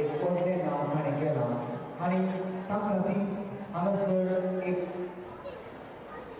एक व्हडलें नांव ताणें केलां आनी तांकां ती हांगासर एक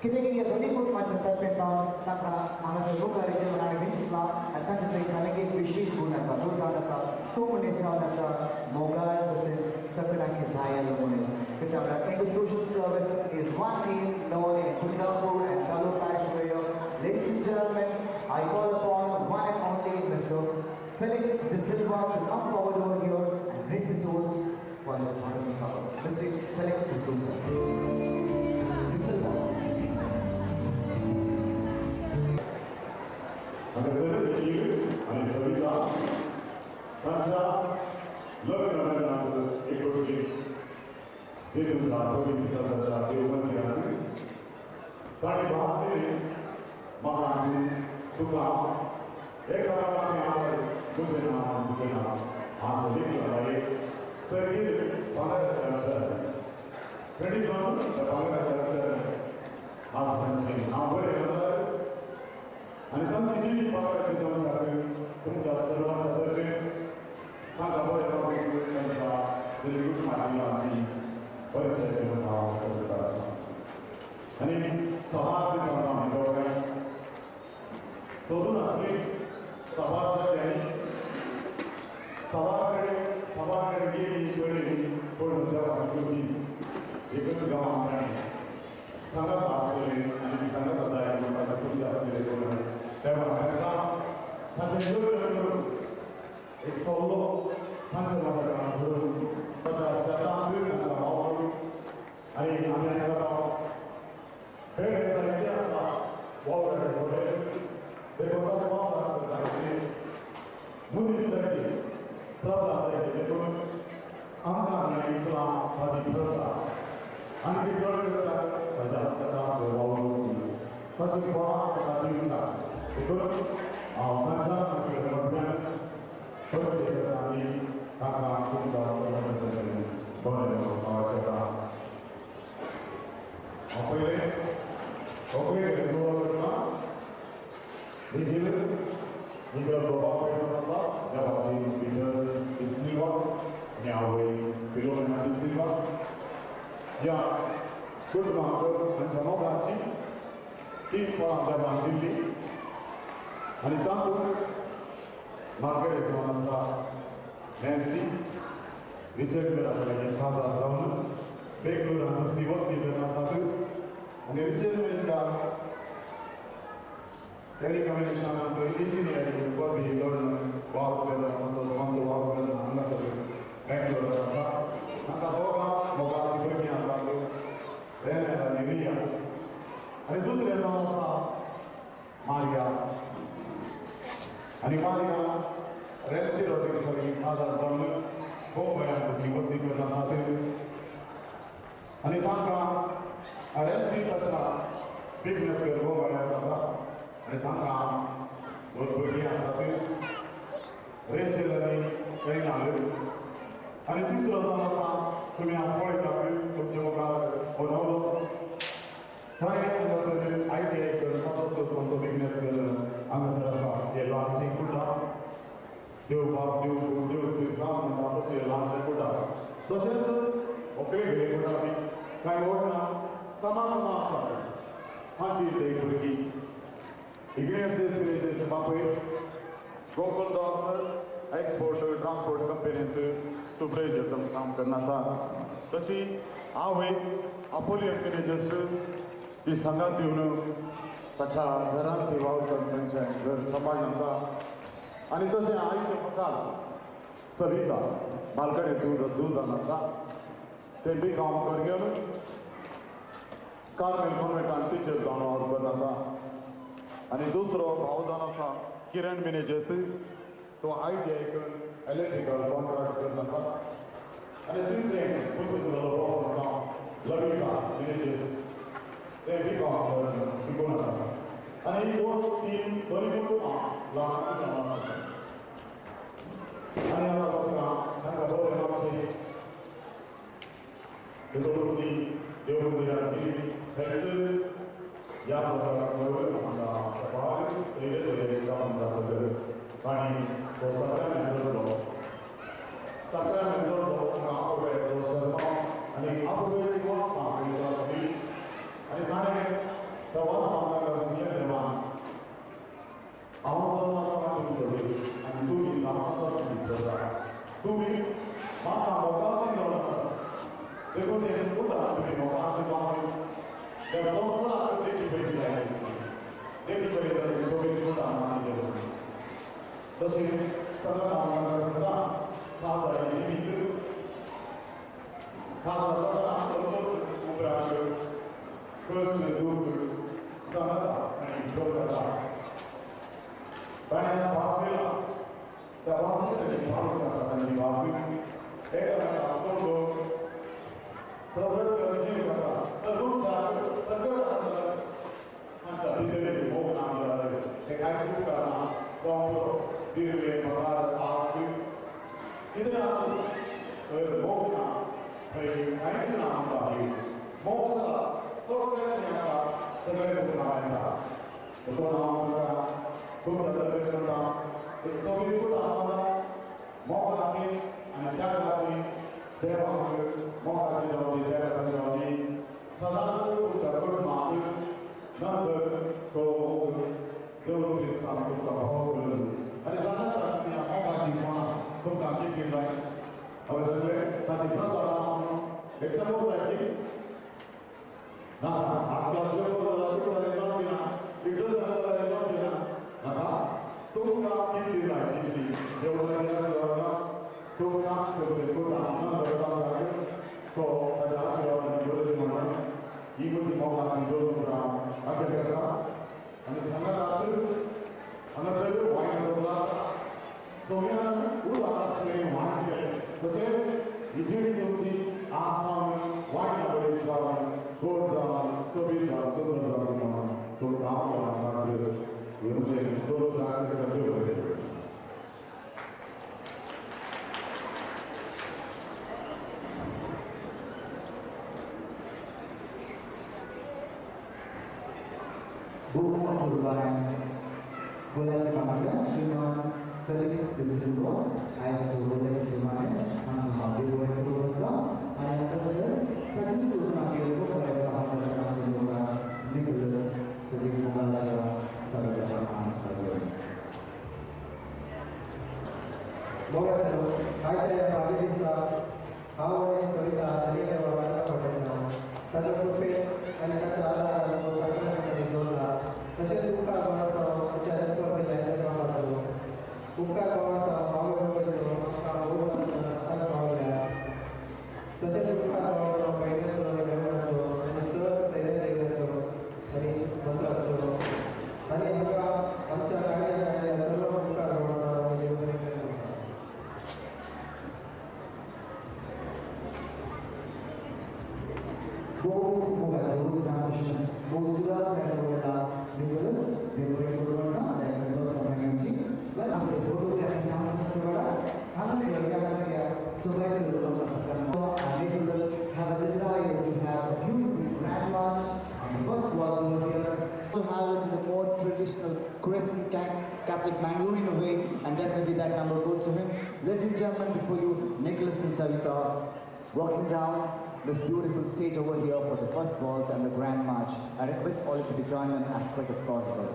कितें कितें दोनी कुटुंबाच्या तर्फेन तांकां हांगासर मुखार जेवण विंचला आनी तांचे थंय आनीक एक विशेश गूण आसा, तो जावन आसा तो मनीस जावन आसा मोगाळ तशेंच सगळ्यांक जाय मनीस. म्हळ्यार social service is one name known in Kundapur and Kalo Parish area. Ladies and gentlemen, I call upon one and only Mr. Felix De Silva to come forward over here and raise the toast for this wonderful couple. Mr. Felix De Souza. De Silva. हांगासर निखील आनी सविता तांच्या लग्न लग्नाक एकवटली जेजूच्या पवित्र ताच्या देव मंदिरांत ताणें भास दिली, म्हाका आनी तुका एकामेकाक आवड, तुजें नांव आनी तुजें नांव आज लिखला एक सर्गीत भांगराच्या अक्षरांनी खंडीत जावन त्या भांगराच्या अक्षरांनी आज तांचें नांव बरें जाल्यार आनी तांची जिवीत भांगराची जावंक तुमच्या सर्वांच्या तर्फे तांकां बरें रावूंक तांच्या तरी कुटुंबाची आमची परिचय करून हांव हांगासर आसा. आनी सभा दिसांक आमी दोगांय सोदून आसली सभा जाली, सभा कडेन गेली, पळयली, पळोवन देवाची खोशी एकच गांवांत ताणें सांगात आसलेली आनी ती सांगात जाय म्हणून ताका खोशी आसलेली. पळोवन देवान तांकां ताचें लग्न करून एक सल्लो तांच्या वांगडा धरून ताच्या शेतांत तांकां वावरून आनी आमी तांकां पेडे जायते आसा वावराडे थोडेच, देखून ताचो वावराक जायते मनीस जायते, प्रजा जायते, देखून आमकां इस्लाम ताची प्रजा आनी चड करतात ताच्या शेतांत वावरून ताची फळां ताका दिवचाक. देखून हांव तांच्या म्हटल्यान परिचय करता आनी तांकां तुमच्या सर्वांच्या बरें आवश्यक. हांव पयलें होंकले सुरवात करता. निखील, निखिलाचो बापूय आसा देवाची पिटर डिसिल्वा आनी आवय फिलोमिना डिसिल्वा. ह्या कुटुंबाक तांच्या मोगाची तीन फळां देवान दिल्ली आनी तातूंत मार्गरेट जावन आसा नॅन्सी, रिचर्ड मेराच्या खाजार जावन बेंगलोरांत दुसरी वस्ती करून आसात. आनी रिचर्ड मेरा टेलिकम्युनिकेशनांत इंजिनियरींग पदवी करून वावर केलो, ताचो स्वंत वावर करून हांगासर बेंगलोरांत आसा. तांकां दोगां मोगाची भुरगीं आसात, रेनेल आनी रिया. आनी दुसरें जावन आसा मारिया आनी मारिया रेन्सी रॉड्रिगीस खाजार जावन मुंबयांत ती वस्ती करून आसात. आनी तांकां रेन्सी ताच्या बिजनेस करून मुंबयांत आसा आनी तांकां दोन भुरगीं आसात, रेचल आनी रेनाल. आनी तिसरो जावन आसा तुमी आज पळयतात तुमच्या मुखार हो नवरो, थंय हांगासर आयटीआय करून ताचोच स्वंत बिजनेस करून हांगासर आसा. हे ल्हानशें कुटाम, देव बाप देव देव क्रिस्तांव म्हणटा तशें ल्हानशें कुटाम. तशेंच व्हंकले घरे कुटाम बी कांय व्हड ना, समा समा आसात. तांची एक भुरगीं इग्नेसियस मिनेजीस बापूय गोकुलदास एक्सपोर्ट ट्रान्सपोर्ट कंपनींत सुपरवायजर काम करून आसा. तशी आवय आपोलियन मिनेजीस ती सांगात दिवन ताच्या घरांत ती वावर करून तांचें घर सांबाळून आसा. आनी तशें आईचें मुखार सविता मालकडे दूर दूर जावन आसा, तें बी काम कर घेवन कार्मेल कॉन्वेंटान टिचर जावन वावर करून आसा. आनी दुसरो भाव जावन आसा किरण मिनेजीस, तो आयटीआय करून इलेक्ट्रिकल कॉन्ट्रॅक्ट करून आसा. आनी तिसरें पुस्तक भाव म्हणटा लविका मिनेजीस, ते बी कॉम करून शिकून आसा. आनी ही दोन तीन दोनी कुटुंबां ल्हान जावन आसा. आनी आतां तांकां तांकां बरें आमची तुळसी देव मंदिरात गेली, थंयसर ह्या समोर आमच्या सभार सैरे आसा आणि तो सगळ्यांनी चडलो. साक्रामेंत जोडलो तांकां आपुलकायेचो शर्मांव आनी आपुलकायेची वाचपां थंयसर आसली आनी ताणें त्या वाचपां तांकां सांगलें देवान हांव जावन आसा तुमचो देव आनी तुमी जावन आसा तुमची प्रजा तुमी म्हाका मोगाची जावन आसा देखून ते उठा तुमी मोगाचे जावन त्या संवसाराक देखी बरी जाय देखी बरी जाय सोबीत उठा मानी गेलो तशें सगळ्या आमकां खासा जिवीत खासा सगळोच उपरांत कश्ट दूख समाधान आनी शोक आसा ताणें भास दिला त्या भासेची भावूक आसा तांची भास एकामेकाक सोडून सगळो जीव आसा तर मनशाक सगळं आसा आमच्या भितर मोग ना जाल्यार तें कांयच उपकारना जावं दिर्वे मकार आस कितें आसूं तर मोग ना थंय कांयच ना आमकां मोग आसा सगळें आसा सगळें तुमकां मेळटा देखून हांव तुमकां तुमच्या तर्फे करता एक सोबीत आम्हाला मोगाची आनी त्यागाची देवाक मोगाची जावं दी देवाची जावं दी सदांच तुमच्या कुटुंबाक नंतर तो मोग देव क्रिस्तान तुमकां भाव करून आनी सदांच त्या मोगाची कोणा तुमकां कितली जाय हांवें सांगलें ताची प्रजा म्हणून एक समज जाय की ना आजकाल शंबर जाल्यार जावची ना एक डझन जाल्यार जावची ना नाका तुमकां कितली जाय कितली देवाच्या आशिर्वादान तुमकां तुमचे कुटुंब नंतर तो ताच्या आशिर्वादान बरें म्हणून ही म्हजी मोगाची जोडून आग्या करता आनी सांगात हांगासर वायन ग्लास सोम्यान उदक आसलें वायन केलें तशें ही जिणी तुमची आसान वायना बरी जावन गोड जावन सोबीत जावन सुंदर जावन म्हणून तुमकां हांव खातीर हें म्हजें दोन देव बरें करूं. Buku Kurban Bulan 15 श्रीमान फेलिक्स डिसिल्वा आयज रोलेक्स मायस हांगा देव बरें करूं आनी हांगासर ताचीच तुलना केली बरें हांगासर निकोलस तुजी मोगाच्या सगळ्या मोगाचो आयच्या ह्या भाग्य दिसा हांव आनी सविता आनी बाबाच्या पडटा ताच्या कृपेन आनी ताच्या आदारान तो सगळ्यांनी जोडला तशेंच उपकार मानता ताच्या रस्त्यावरती लायसन्स उपकार मानता आवय बापायचो आमकां ताका पावल्या तशेंच उपकार मानता भयणीचो आनी देवणाचो आनी सर सैन्याचो आनी मंत्राचो आनी हांगा आमच्या कार्याक आयिल्ल्या सर्व उपकार मानता आनी देव बरें करूं. बहु मोगाचो तशेंच भोव सुरात मेळटा निकोलस देव बरें करूं म्हणटा Nicholas have a desire to have a beautiful grand march and the first was over here to have it in the more traditional Christian Catholic Mangalorean way, and definitely that number goes to him. Ladies and gentlemen, before you, Nicholas and Savita walking down this beautiful stage over here for the first waltz and the grand march. I request all of you to join them as quick as possible.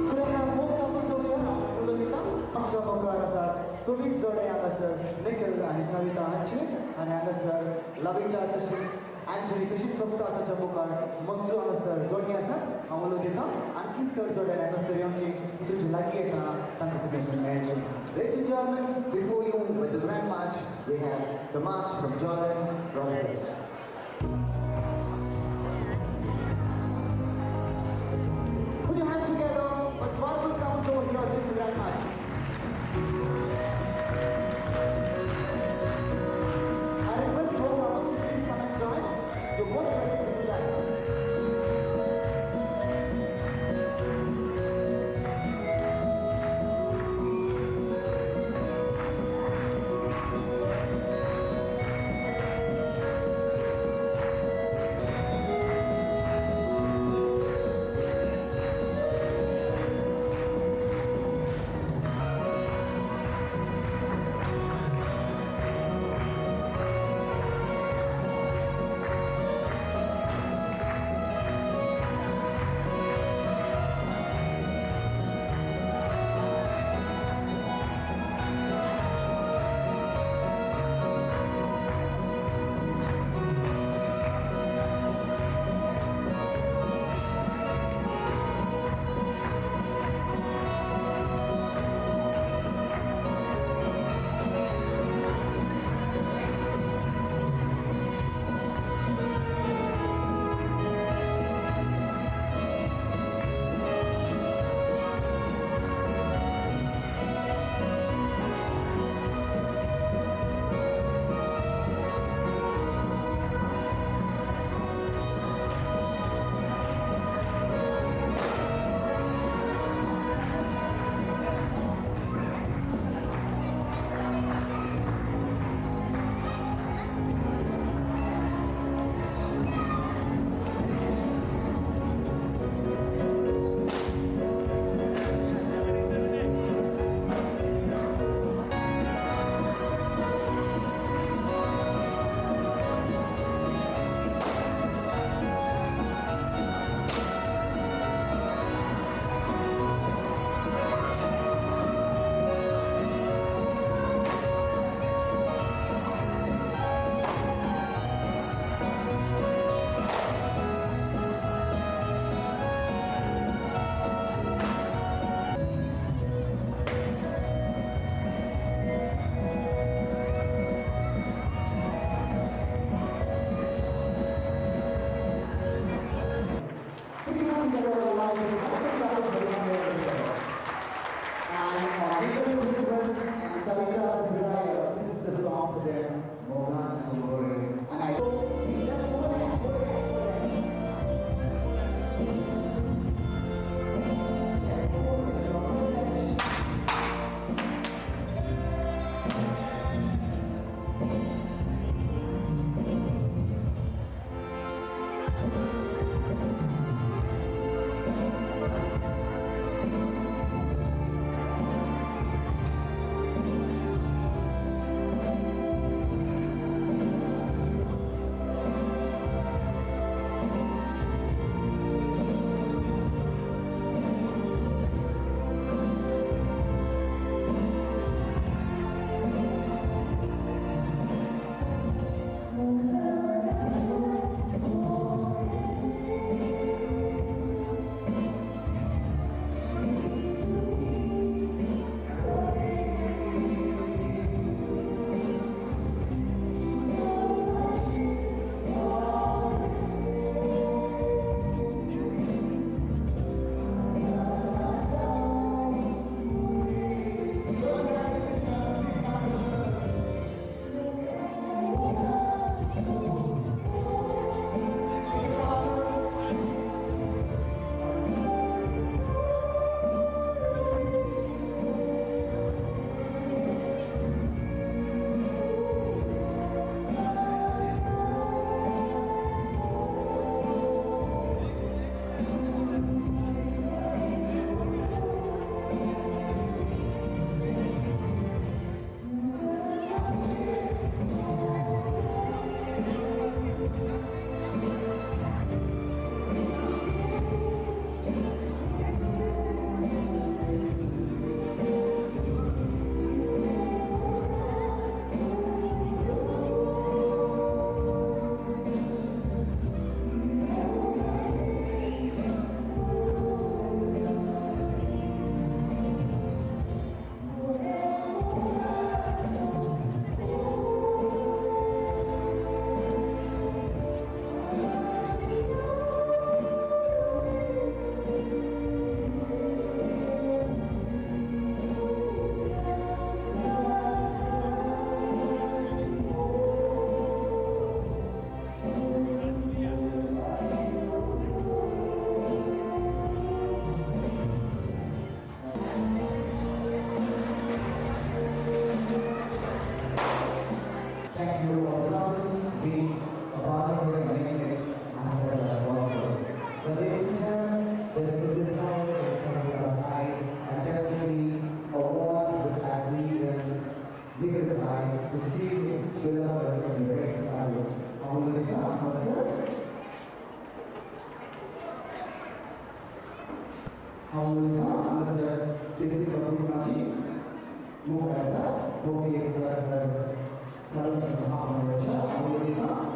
Could I have more couples over here? उलयता आमच्या मुखार आसात सोबीत जोडे हांगासर निखिल आनी सविता हांचे आनी हांगासर लविता तशीच अँजली तशीच सोबता ताच्या मुखार मस्तू हांगासर जोडी आसात. हांव उलो दिता आणखी चड जोडे हांगासर येवची तुमचे लागीं येता तांकां तुमी मेळची. Ladies and gentlemen, before you with the grand march, we have the march from Jordan Rodriguez. Put your hands together. It's wonderful couples over here doing the grand march. I request more couples to please come and join. You're most welcome to do that. हांव उलयतां. हांगासर basic डॉक्युमेंटाची मुखार येता. Okay, हांगासर सर्व महामंडळाच्या हांव उलयतां.